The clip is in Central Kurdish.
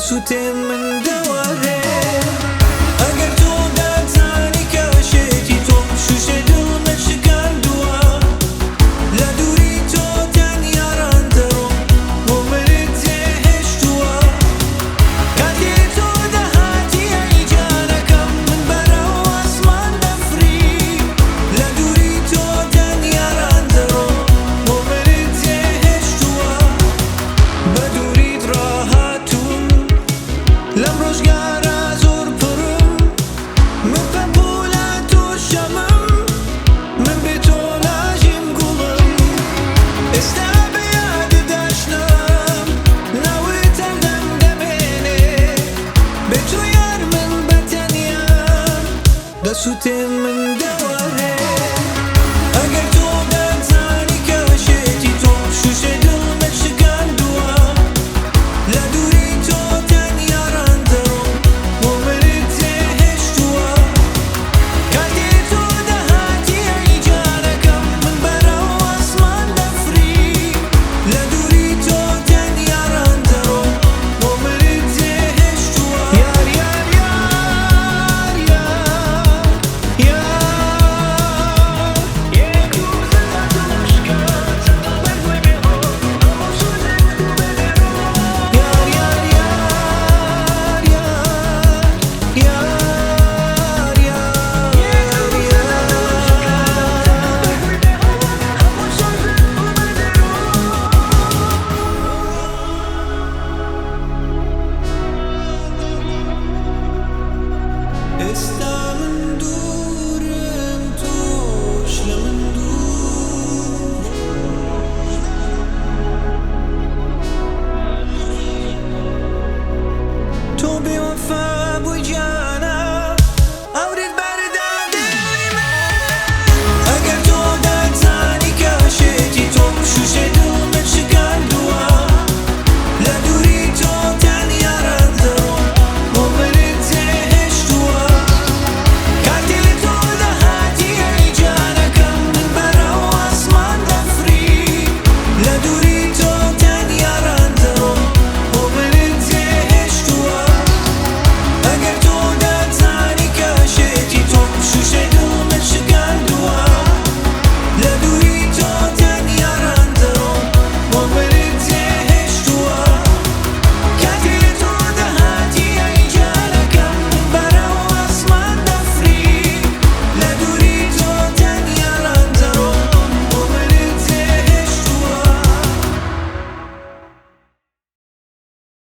دەسووتێم من دەوارێ. ئەگەر تۆ دەتزانی کە شێتی تۆم شووشەی دڵمت شکاندووە، لە دووری تۆ تەنیا ڕاندەڕۆم بۆ منت جێهێشتووە. کاتێ تۆ دەهاتی ئەی جانەکەم من بەرەو ئاسمان دەفری، لە دووری تۆ تەنیا ڕاندەڕۆم بۆ منت جێهێشتووە. بە دووریت ڕاهاتووم لەم ڕۆژگارە زۆر پڕم، من پەپوولە تۆ شەمم، من بێ تۆ ناژیم گوڵم ئێستا.